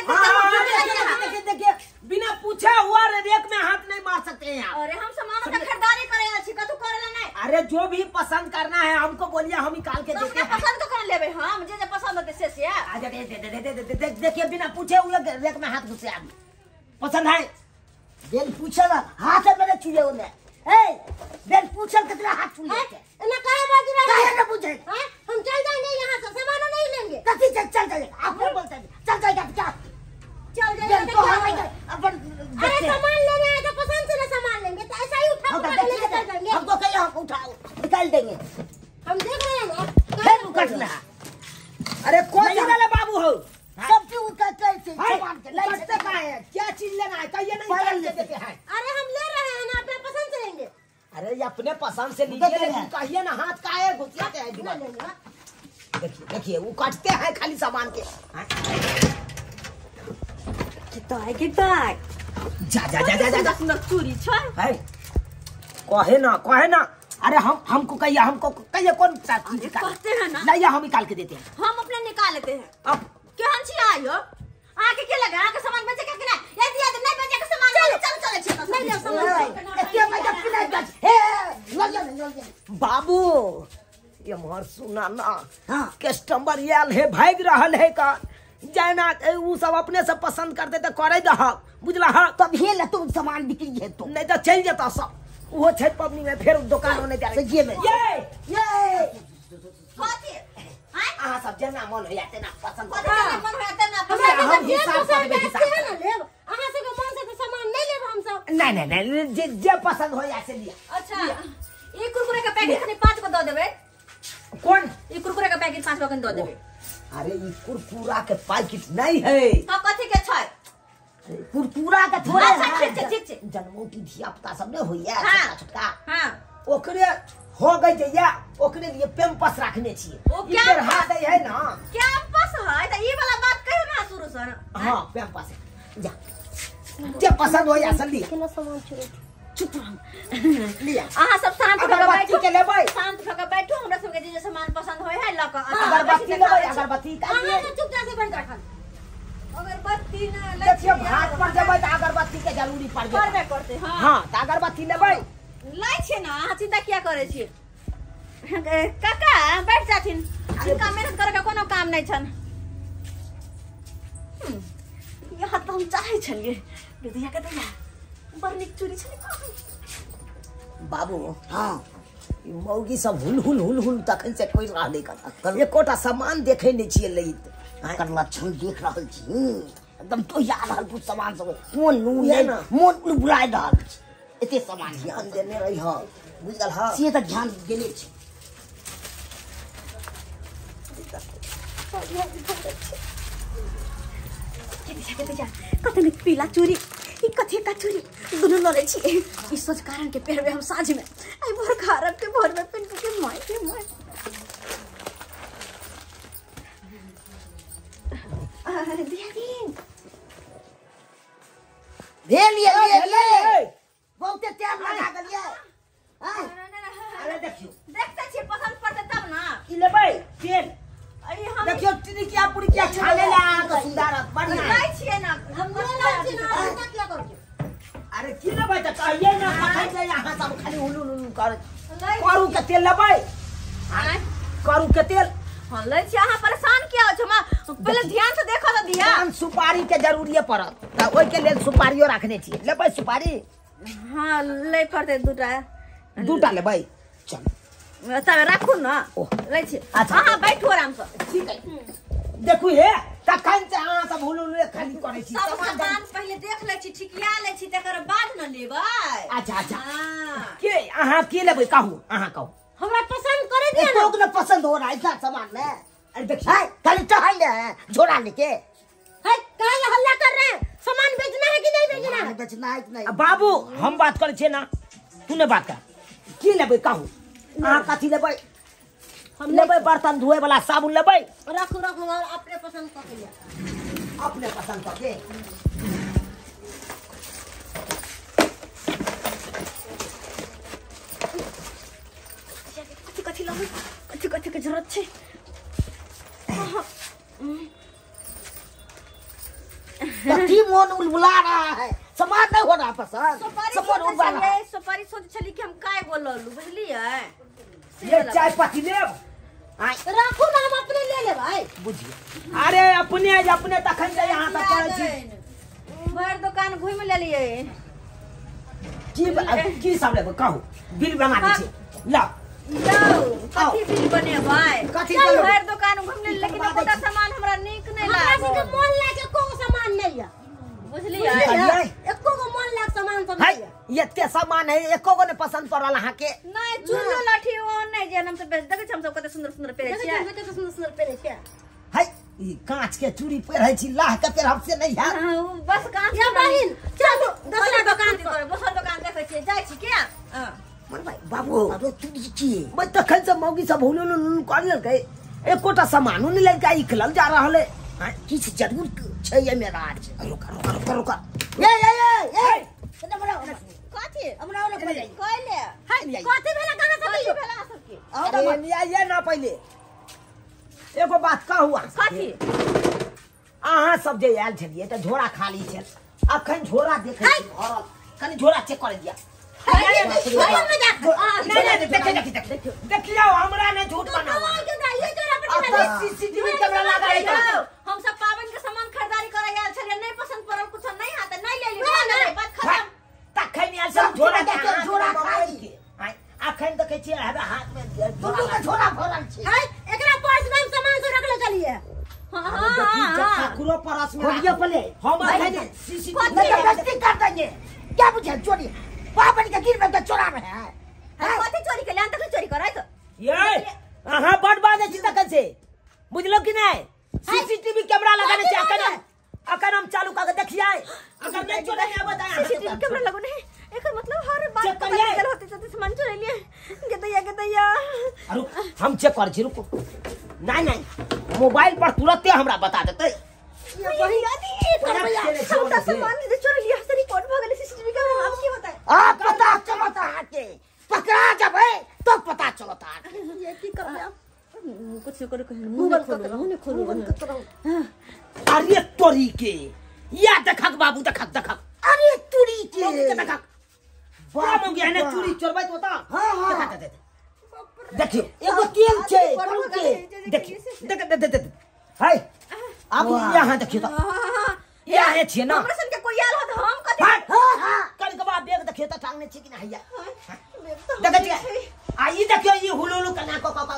देखिए देखिए बिना पूछा हुआ रेक में हाथ नहीं मार सकते हैं आप। अरे हम सामान का खरीदारी करे छी, कथु करे नहीं। अरे जो भी पसंद करना है हमको बोलिए, हम निकाल के देते हैं। पसंद तो कर लेबे हम, जे जे पसंद होते से से। अच्छा दे दे दे दे दे देखिए बिना पूछे हुए रेक में हाथ घुसे आदमी पसंद है। बिन पूछल हाथ में छुए ओने। ए बिन पूछल कितना हाथ छू लेते ना, काहे बाजी रहे काहे ना पूछे? हां हम चल जाएंगे यहां से, सामान नहीं लेंगे। कथी चल चल जाएगा? आप कौन बोलते हैं चल जाएगा? क्या चल जाएगा? तो हम अपन अरे सामान लेने आए तो पसंद से ना सामान लेंगे, तो ऐसा ही उठा उठा के लेके चल जाएंगे। हमको कहिए हम उठाओ निकाल देंगे, हम देख रहे हैं फिर कटना। अरे कौन चीज ले बाबू हो? सब चीज कैसे सामान के कटते का है? क्या चीज लेना है कहिए, नहीं निकाल के देते हैं। अरे हम ले रहे हैं ना, अपने पसंद से लेंगे। अरे ये अपने पसंद से लीजिए, लेकिन कहिए ना हाथ का है घुसियाते हैं दिमाग में। देखिए देखिए वो काटते हैं खाली सामान के। कितना जा जा जा जा जा सुंदर चूड़ी छै है। कहे ना कहे ना। अरे हम हमको कहिए, हमको कहिए कौन सा चीज कहते हैं ना, लाइए हम निकाल के देते हैं। हम अपने निकाल लेते हैं। अब केहन छी आयो आके के लगा आके सामान बेचे के ना यदि यदि नहीं बेचे के सामान चल चल चले छी नहीं ले सामान एते मैं जब नहीं बेच हे लग जा लग जा बाबू। ये मोर सुना ना, कस्टमर आयल है भाग रहल है का जाना उ सब अपने से पसंद करते त करे दह बुझला। हां तब हे ल तुम सामान बिक्री है तो नहीं त चल जता सब। वो छठ पबनी में फिर दुकान होने जा रहे में ये ये कथी अहाँ सब जेना मन होया तेना पसंद कथी मन होया तेना हम हिसाब करबे हिसाब से ना लेब। अहाँ सब के मन से तो सामान नहीं लेब हम सब। नहीं नहीं नहीं जे जे पसंद होया से लिया। अच्छा ई कुरकुरे के पैकेट खाली 5 को the देबै। कौन ई कुरकुरे के पैकेट 5 को the देबै? अरे ई कुरकुरा के पैकेट नहीं है तो कथी के छै? कुरकुरा के थोड़े। अच्छा ठीक छै ठीक छै। जन्मौटी धिया पुता सब ने होइया छोटका छोटका। हां ओकरे हो गई जइया ओकरे लिए पेम्पस रखने छिए। ओ क्या चढ़ा दे है ना कैंपस है त ई वाला बात कहियो ना शुरू से। हां पेम्पस जा जे पसंद होया से लिया। केना सामान चोरी चुप रह लिया। अहाँ सब शांत भ के बैठू के लेबै, शांत भ के बैठू। हमरा सब के जे जे सामान पसंद होय है ल के अगरबत्ती लेबै, अगरबत्ती का अहाँ सब चुपचाप से बैठ रखल। अगरबत्ती ना देखियो भात पर जेबै त अगरबत्ती के जरूरी पड़ जेतै। पड़बे करतै। हां हां त अगरबत्ती लेबै लै छियै ना, अहाँ चिंता किया करै छियै काका? बैठ जाथिन, जिनका मेहनत करे के कोनो काम नहीं छन। यहाँ त हम चाहै छलियै बेदिया के दैया बड़ नीक चूड़ी छलै बाबू। हां ई मौगी सब हुल हुल हुल हुल तखन से कोई रहलै कथा एकोटा सामान देखै नै छियै लैत। एकर लक्षण देख रहल छी एकदम तोहिया रहल कुछ सामान सब कोन नून नहीं मोन उलबुलाय रहल छी। एते सामान ध्यान देने रही ह बुझल। हां से त ध्यान देने छी। कते नीक पीला चूड़ी ई कथी का चूड़ी दुनू लड़ै छी। ई सोच कारण के पहिरबै हम साँझ में, आई भोर खारक के भोर में पहिन के my के my. दिया दिन भेल ये बहुते टाइम लगा गेलियै। अरे देखियो देखते छी पसंद पड़तै तब ना। ई लेबै तेल अरे हम देखियो टिकिया पुड़िया छाने ला अहाँ के सुंदर बढ़िया लै छियै ना हम लै छियै ना। चिंता किया करू? अरे की लेबै त कहियै ना कखन जे अहाँ सब खाली हुलु हुलु करै। करू के तेल लेबै? करू के तेल हां लै छियै। अहाँ परेशान किया हो छी? हमरा पहिले ध्यान से देखो त दिया। पान सुपारी के जरूरीए पड़त त ओइ के लेल सुपारियो रखने छियै। लेबै सुपारी? हां लै पड़तै दूटा दूटा लेबै। चल तब राखू ना लै छी। अहाँ बैठू आराम से। ठीक है देखू हे तखन से अहाँ सब हुलु हुलु खाली करै छी। सब सामान पहिले देख लै छी, ठिकिया लै छी, तकर बाद न लेबै। अच्छा अच्छा के अहाँ के लेबै कहू? अहाँ कहू हमरा पसंद करे दिया ना। एको न पसंद हो रहा है इतना सामान में। अरे देखिए खाली टहल रहे हैं झोरा लेके। है काहे हल्ला कर रहे हैं? सामान बेचना है कि नहीं बेचना है? बेचना है कि नहीं? बाबू हम बात करै छियै ना, तू ने बात कर। की लेबै कहू? अहाँ कथी लेबै? हम लेबै बर्तन धोए वाला साबुन लेबै। रखू रखू और अपने पसंद कर लिया। अपने पसंद करके कथी कथी लेबै? कथी कथी के जरूरत छै? कथी मोन उलबुला रहा है, सामान नहीं हो रहा पसंद, सामान उलबा रहा है। सुपारी सोच छली कि हम काय गो ललू बुझलियै। ये चाय पत्ती लेब राखू ना, हम अपने ले ले भाई बुझिए। अरे अपने अपने तखन जे यहाँ तक करै छी, भर दुकान घुमि लेलियै। की सब लेबै कहू, बिल बना दै छी ला। यौ कथी बिल बनेबै? कथी भर दुकान घुमि लेलियै लेकिन एकोटा सामान हमरा नीक नहि लागल। हमरा सबके मोन लागे एको गो सामान नहि है बुझलियै, एको गो मोन लाग सामान सब है। एते सामान है एको गो नहि पसंद पड़ल अहाँ के? नहि चूल्हो लाठी ओ नहि जे हम सब बेच देखै छी, हम सब कते सुंदर सुंदर पहिरै छियै, कते सुंदर सुंदर पहिरै छियै। है ई कांच के चूड़ी पहिरै छी, लाह के पहिरब से नहि है। बस कांच या बहिन चलू दोसरा दुकान पर, दोसर दुकान देखै छियै जाइ छी के। मन भाई बाबू अरे चूड़ी छी भाई तखन से मौगी सब हुलु हुलु कर लेलकै, एकोटा सामानो नहि लेलकै, इखलल जा रहल है। किछु जरूर छै एहिमे राज। रुका रुका रुका रुका ए ए ए ए कथी हमरा ओने पहिले कहले है कथी भेला कहां से दियो भेला सबके? अरे आइए ना पहिले एगो बात कहू कथी? अहाँ सब जे आयल छलियै तऽ झोरा खाली छल, अखन झोरा देखै छी भरल, कनि झोरा चेक कर दिया। देखियौ हमरा नहि झूठ बनाउ, सीसीटीवी कैमरा लगा है। हम सब पावन के सामान खरीदारी करे आयल छलियै, नहीं पसंद पड़ल कुछ नहीं हाथ नहीं लेली, बात खत्म। तखन आयल सब झोरा के झोरा खाली अखन देखै छियै हमरा हाथ में दुनू के झोरा भरल छै। है एकरा पर्स में हम सामान सब रखले चलिए। हां हां ककरो पर्स में खोलिए पहले, हम अखन सीसीटीवी जबरदस्ती कर देंगे क्या बुझे चोरी पावन के दिन में तो चोरा रहे हैं। कथी चोरी के लान तक चोरी करैत ये अहाँ बड बाजै छी तखन से बुझलो कि नहीं? सीसीटीवी कैमरा लगाने छै अखन, अखन हम चालू कऽ के देखियै अगर नहीं चोरी नहीं आबत सीसीटीवी कैमरा लगो नहीं, एकर मतलब हर बात पता चल होते होते सामान चोरी लिए गदैया गदैया। अरे हम चेक कर छी रुको, नहीं नहीं मोबाइल पर तुरंते हमरा बता देतै। ये वही करबैया हम त सामान जे चोरी लिया से रिपोर्ट भ गेलै सीसीटीवी कैमरा में, अब की होतै? आ पता चलता के पकड़ा जबै तो पता चलता। ये की करबै कुछ करो कहीं मुंह खोलो मुंह खोलो। अरे तोरी के या देखक बाबू देखक देखक, अरे तोरी के देखक बाबू के ने चूड़ी चोरबै तो होता। हां हां देखियो एगो तेल छै करू के देखियो देख देख देख हाय अब यहां देखियो त यहाँ छियै ना, हमरा सन के कोई आयल होत हम कथी? हां हां कनकबा बैग देखियो त टांगने छी कि ना हैया देखै छियै। आ ई देखियो ई हुलुलु कना क क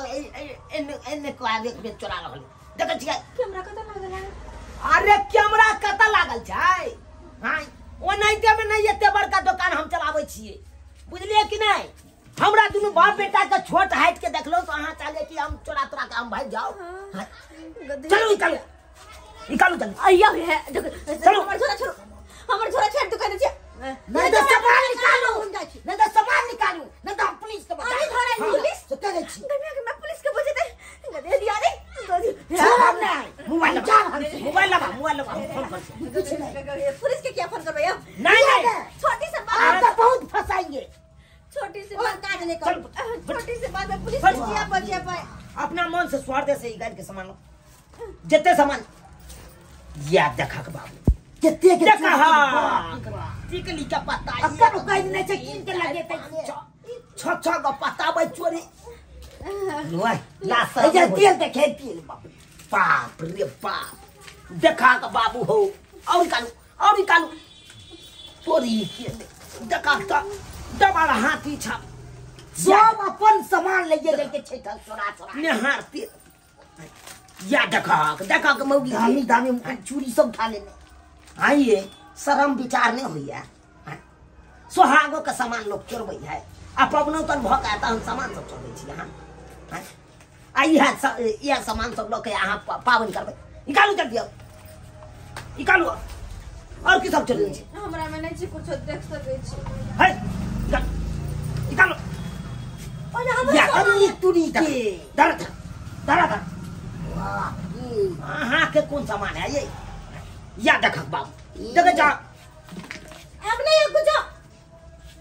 एने एने को आगे में चोरा रहल देखै छियै। कैमरा कत लागल है? अरे कैमरा कत लागल छै? हां ओनाहिते में नहीं एते बड़का दुकान हम चलाबै छियै बुझलियै कि नहीं? हमरा दुनू बाप बेटा के छोट हाइट के देखलो तो अहाँ चाहले कि हम चोरा तोरा के हम भाग जाओ। चलो निकालो निकालो जल्दी। अय्या है देखो चलो हमर झोरा छोड़ो, हमर झोरा छोड़ दुकान छै। नहीं तो सामान निकालो, नहीं तो सामान निकालो, नहीं तो हम पुलिस के बताएं। अरे धरा पुलिस तो कह छी गमे के मैं पुलिस के बजे दे गदे दिया रे छोड़ो नहीं मोबाइल लगा, मोबाइल लगा, मोबाइल लगा, हम फोन कर कुछ नहीं। पुलिस के क्या फोन करबै अब? नहीं नहीं छोटी से बात आप तो बहुत फंसाएंगे, छोटी सी बात काज नहीं कर, छोटी सी बात में पुलिस के जिया बजिया पाए। अपना मन से स्वार्थ से ई गाड़ी के सामान लो जते सामान या देखा के बाबू केते के देखा। टिकली के पत्ता अक्कर कहि नै छै कीन के लगे तै छ छ गो पत्ता बै चोरी लोय ला सब जे तेल देखे तेल बाप बाप रे बाप देखा के बाबू हो और निकालू और निकालू तोरी के देखा त दबाड़ हाथी छाप सब अपन सामान ले गेल के छै चोरा चोरा निहार तेल या देखा देखा के मौगी दामी दामी चूड़ी सब उठा लेने। आइए शरम विचार नहीं होइया, सोहागो के सामान लोग चोरबै है आ पबनौतन भऽ के तहन सामान सब चोरबै छी अहाँ। आ इएह सामान सब लऽ के अहाँ पाबनि करबै। निकालू जल्दी अब निकालू, और की सब चोरने छी? हमरा में नहीं छी कुछो देख सकै छी। है निकालू अरे हमरा चूड़ी के धर धर धर धर। अहाँ के कोन सामान है ये? या देखक बाबू देख जा अब नहीं कुछ,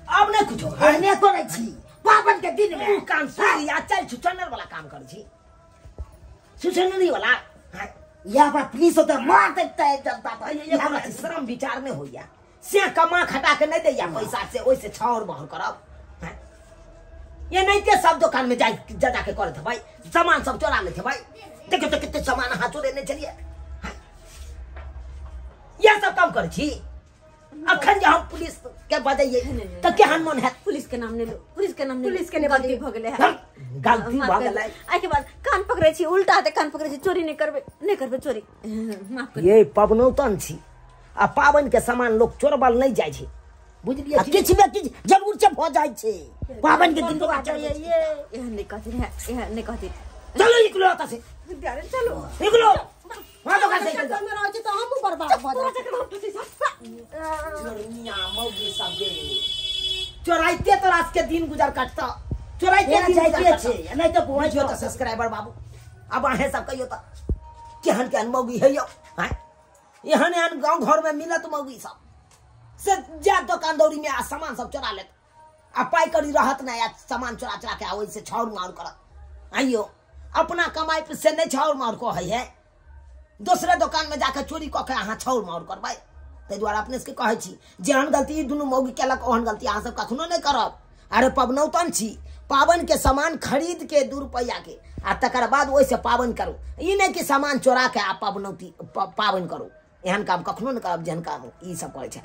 अब नहीं कुछ एहने करै छी पावन के दिन में काम या चल छुचनर वाला काम करै छी सुचनरी वाला। या पर पुलिस होता मार देता है जनता पर। ये विचार नहि होइया से कमा खटा के नहि दैया पैसा से ओहिसे छाउर माउर करब। ये नहीं के सब दुकान में जा जा के करत भाई सामान सब चोरा लेते भाई। देखियो तो कितने सामान हाथ चोरेने चलिए यह सब काम करै छी। अखन जे हम पुलिस के बजैयै त केहन मन हैत? पुलिस के नाम ने लो, पुलिस के नाम ने, पुलिस के ने गलती भ गेलै है, गलती भ गेलै। आइ के बाद कान पकड़ै छी, उल्टा हाथे कान पकड़ै छी, चोरी नहि करबै, नहि करबै चोरी, माफ कर। ये पबनौतन छी आ पाबनि के सामान लोग चोरबल नहि जाइ छै बुझलियै? किछु ने किछु जरूर से भ जाइ छै पाबनि के दिन। एहन नहि कहती है, एहन नहि कहती। चलो निकलो एतऽ से, चलो निकलो वहाँ दोकान से। चक्कर में रहै छी तऽ हमहूँ बर्बाद भऽ जाइ छी। चोरनिया मौगी सब जे चोराइते तोरा के दिन गुजर कटता, चोराइते दिन जाइते छै। नहि तऽ बुझियौ तऽ सब्सक्राइबर बाबू अब अहें सब कहियौ तऽ केहन केहन मौगी है यौ। हैं एहन एहन गाँव घर में मिलत मौगी सब से जा दोकान दौरी में आ सामान सब चोरा लेत आ पाइ करी रहत नहि आ सामान चोरा चोरा के आ ओहिसे छाउर माउर करत। आइयो अपना कमाई से नहि छाउर माउर कहै है, दोसरे दोकान में जाके चोरी कऽ के अहाँ छाउर माउर करबै। ताहि दुआरे अपने सबके कहै छी जेहन गलती दुनू मौगी केलक ओहन गलती अहाँ सब कखनो नहि करब। अरे पबनौतन छी, पाबनि के सामान खरीद के 2 रुपैआ के आ तकर बाद ओहिसे पाबनि करू, ई नहि कि सामान चोरा के आ पबनौती पाबनि करू। एहन काम कखनो नहि करब जेहन काम ई सब करै छै।